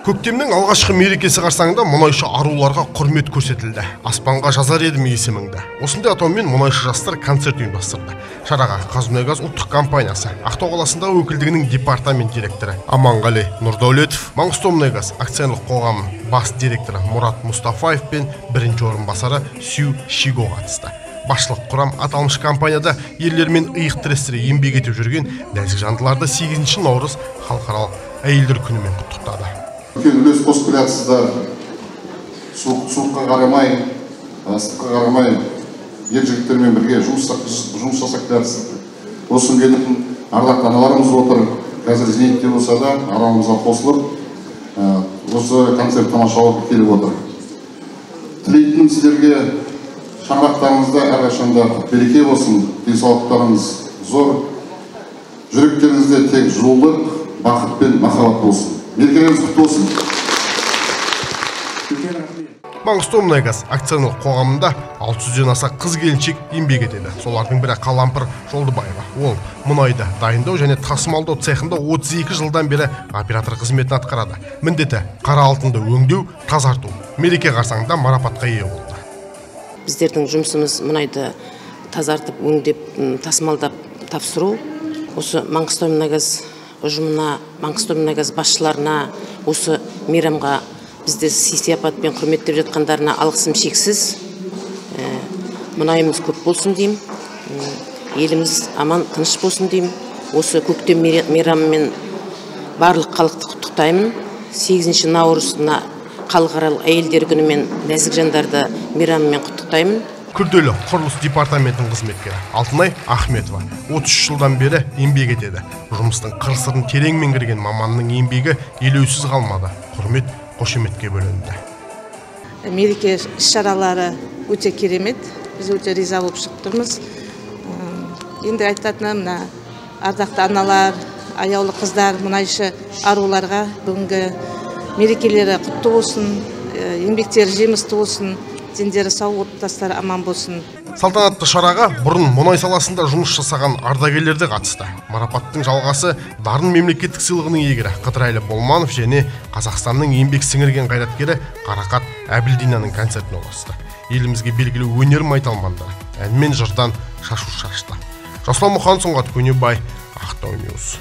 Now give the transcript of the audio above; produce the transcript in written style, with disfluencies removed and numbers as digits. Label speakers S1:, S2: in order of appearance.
S1: Көктемнің алғашқы мерекесі қарсаңында мұнайшы аруларға құрмет көрсетілді. Аспанға жазар едім есіміңді. Осындай атаумен мұнайшы жастар концерт ұйымдастырды. Шараға Қазмұнайгаз ұлттық компаниясы Ақтау қаласындағы өкілдігінің департамент директоры Аманғали Нұрдәулетов, Маңғыстаумұнайгаз акционерлік қоғамының бас директоры Мұрат Мұстафаев пен бірінші орынбасары Сю Шиго қатысты. Басшылық құрам аталмыш компанияда ерлермен иық тірестіре еңбек етіп жүрген нәзік жандыларды 8 наурыз халықаралық әйелдер күнімен құттықтады.
S2: Үлкен үлес қосып келатсыздар. Суыққа қарамай, ыстыққа қарамай ер жігіттермен бірге жұмыс жасап келатсыздар. Осы күнге ардақты аналарымыз отыр. Қазір зейнетте болса да арамызға қосылып, осы концерт тамашалап келіп отыр. Тілейтінім сіздерге шаңырақтарыңызда әрқашанда береке болсын, денсаулықтарыңыз зор, жүректеріңізде тек жылулық, бақыт пен махаббат болсын. Мерекелеріңіз құтты болсын.
S1: Маңғыстаумұнайгаз акционерлік қоғамында 600-ден аса қыз келіншек еңбек етеді. Солардың бірі Қалампыр Жолдыбаева. Ол мұнайды дайындау және тасымалдау цехында 32 жылдан бері оператор қызметін атқарады. Міндеті қара алтынды өңдеу, тазарту. Мереке қарсаңында марапатқа ие болды.
S3: Біздердің жұмысымыз мұнайды тазартып, өңдеп, тасымалдап тапсыру. Осы Маңғыстаумұнайгаз ұжымына, Маңғыстаумұнайгаз басшыларына осы мейрамға бізді сый-сияпатпен құрметтеп жатқандарына алғысым шексіз. Мұнайымыз көп болсын деймін, еліміз аман, тыныш болсын деймін. Осы көктем мейрамымен барлық халықты құттықтаймын. 8 наурыз мына халықаралық әйелдер күнімен нәзік жандарды мейрамымен құттықтаймын.
S1: Күрделі құрылыс департаментінің қызметкері Алтынай Ахметова 33 жылдан бері еңбек етеді. Жұмыстың қыр-сырын терең меңгерген маманның еңбегі елеусіз қалмады. Құрмет қошеметке бөленді.
S4: Мереке іс-шаралары өте керемет. Біз өте риза болып шығып тұрмыз. Енді айтатыным, мына ардақты аналар, аяулы қыздар, мұнайшы аруларға бүгінгі мерекелері құтты болсын, еңбектері жемісті болсын, дендері сау, отбасылары аман болсын.
S1: Салтанатты шараға бұрын мұнай саласында жұмыс жасаған ардагерлер де қатысты. Марапаттың жалғасы Дарын мемлекеттік сыйлығының иегері Қыдырәлі Болманов және Қазақстанның еңбек сіңірген қайраткері Қарақат Әбілдинаның концертіне ұласты. Елімізге белгілі өнер майталмандары ән мен жырдан шашу шашты. Жасұлан Мұхан, Сұңғат Көнебай, Ақтау Ньюс.